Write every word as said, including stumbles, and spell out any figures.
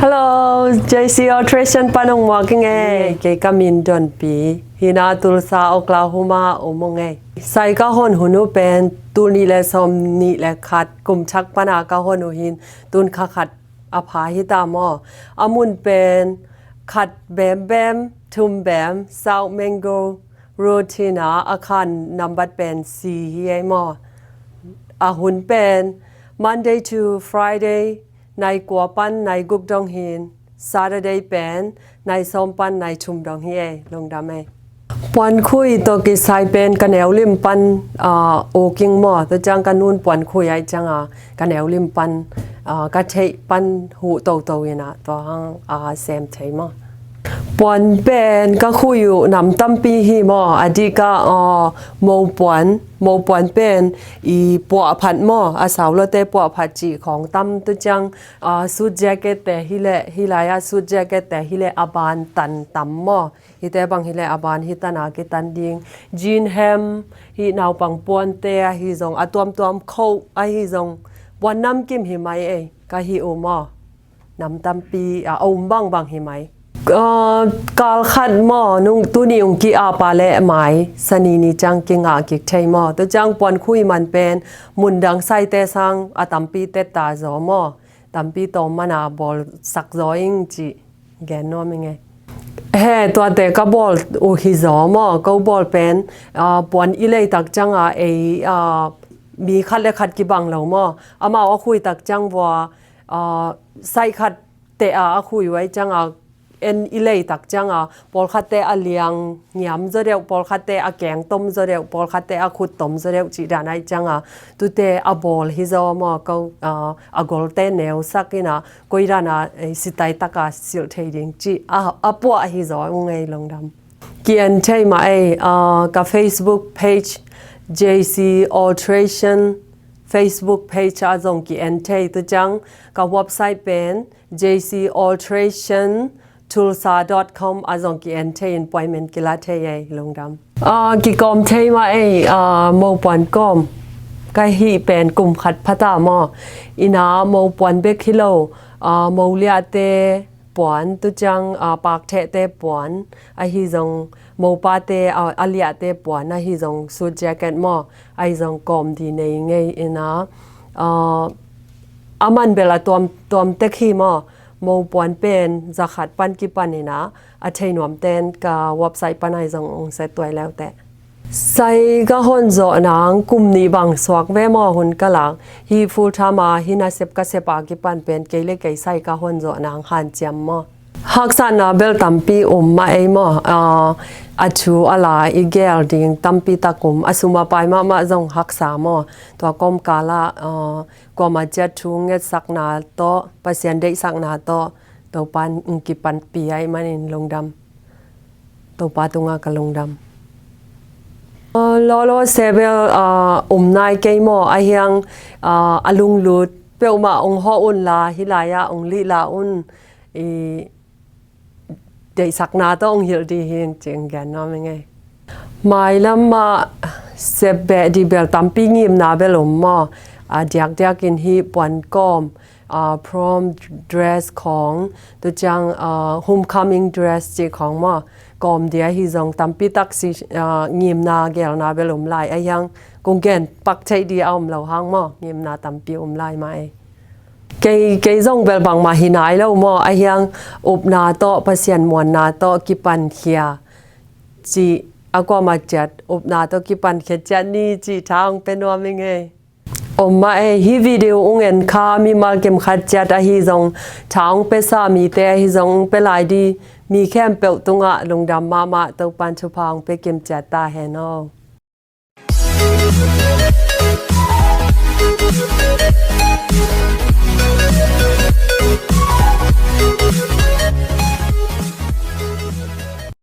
Hello, J C Alteration pan ong muak ing ei. Kei ka min Donpi. Hih na Tulsa, Oklahoma om ong ei. Sai ka hon hun uh pen tul nih le sawm nih le khat kum thak pana ka hon uh hin tun kha khat a pha hi ta maw. A mun pen khat bem bem, thum bem, South Mango Road hi na, a khan nambat pen C hi ei maw. A hun pen Monday to Friday, nai kua pan nai guk dong hin, Saturday pen nai sawm pan nai thum dong hi ei, lungdam ei. Puankhui tawh kisai pen ka neu lim pan, ah, oking maw, tua ciang ka nun puankhui ai ciang a, ka neu lim pan, ah, ka theih pan huh toto in a, tua hang, ah, sem thei maw. Puan pen ka khui uh nam tampi hi maw, a dik a, ah, mo puan, mo puan pen i puahphat maw, a sau lote puahphat cih khawng tam, tua ciang, ah, suit jacket te hi leh, hi lai a suit jacket te hi leh a ban tan tam maw. Hihte bang hi leh a ban hi tan a kitan ding. Jean hem, hih naupang puante ahi zong, a tuamtuam coat ahi zong, puan namkim hi mai ei, ka hih uh maw. Nam tampi, a, a um bangbang hi mai. Ah, kal khat maw, nung tuni ung ki-ap a leh mai, sani ni ciang kingah kik thei maw. Tua ciang puankhui man pen, mun dang saite sang, a tampi tetta zaw maw. Tampi tawm mana bawlsak zaw ing cih gen nuam ing ei. He, tuate ka bawl uh hi zaw maw, ko bawl pen, ah, puan i leitak ciang a ei, ah, mi khat le khat kibang lo maw. Amau a khuitak ciang vua, ah, sai khat te a, a khui uh ai ciang a, en i leitak ciang a, pawlkhatte a liang ngiam zaw deuh, pawlkhatte a keng tom zaw deuh, pawlkhatte a khut tom zaw deuh cih dan ai ciang a, tute a bawl hi zaw maw, ko, ah, a golte neusak in a, koi dan a, eh, sitai taka silh thei ding cih a, a puah hi zaw ung ei, lungdam. Ki-en thei mah ei, ah, ka Facebook page, J C Alteration Facebook page ah zong ki-en thei, tua ciang ka website pen, J C Alteration Tulsa dot com ah zong ki-en thei in appointment kila thei ei, lungdam. Ah, kikawm thei mah ei, ah, mo puan kawm. Ka hih pen kum khat pha ta maw. Ina mo puan bek hi lo, ah, mo liahte puan, tua ciang, ah, pakthehte puan, ahi zong mopate, ah, a liahte puan, ahi zong suit jacket maw, ahi zong kawm di nei ngei ina, ah, a man bel a tuam, tuam tek hi maw. Mo puan pen zakhat pan kipan ina, a thei nuamten ka website pan ahi zong ong set tuai leute. Sai ka hon zawh nang kum nih bang suak ve maw, hun ka lak. Hih full time a, hih nasep ka sep a kipan pen kei le kei sai ka hon zawh nang hanciam maw. Haksatna bel tampi um mah ei maw. Ah, a thu a la i gel ding tampi tak um. A sum a pai mahmah zong haksa maw. Tua kawmkal ah, ah, kuamah ciat thu ngetsakna tawh, Pasian deihsakna tawh, Topa in kipanpih ahih manin lungdam. Topa tungah ka lungdam. Ah, lawlaw se bel, ah, um nai kei maw, ahi hang, ah, a lunglut peuhmah ong hawh un la, hih lai-ah ong lihla un, i deihsakna tawh ong hilh dih hi ing ci-in gen nuam ing ei. Mailam ah sep beh dih bel tampi ngimna bel um maw, a diakdiak in hih puan kawm, ah, prom dress khawng, tua ciang, ah, homecoming dress cih khawng maw, kawm dih ahi zong tampi tak si, ah, ngimna gelna bel um lai, ahi hang kong gen pak theih dih a om lo hang maw, ngimna tampi um lai mah ei. Kei, kei zong bel bangmah hi nai lo maw, ahi hang upna tawh, Pasian muanna tawh kipankhia cih, a kuamah ciat upna tawh kipankhia ciat ni cih tha ong pia nuam ing ei. Om mah ei, hih video ong en kha mimal kim khat ciat ahi zong, tha ong piasa mite ahi zong ong pia lai dih, mi khempeuh tungah lungdam mahmah, Topan thupha ong pia kim ciat ta hen aw.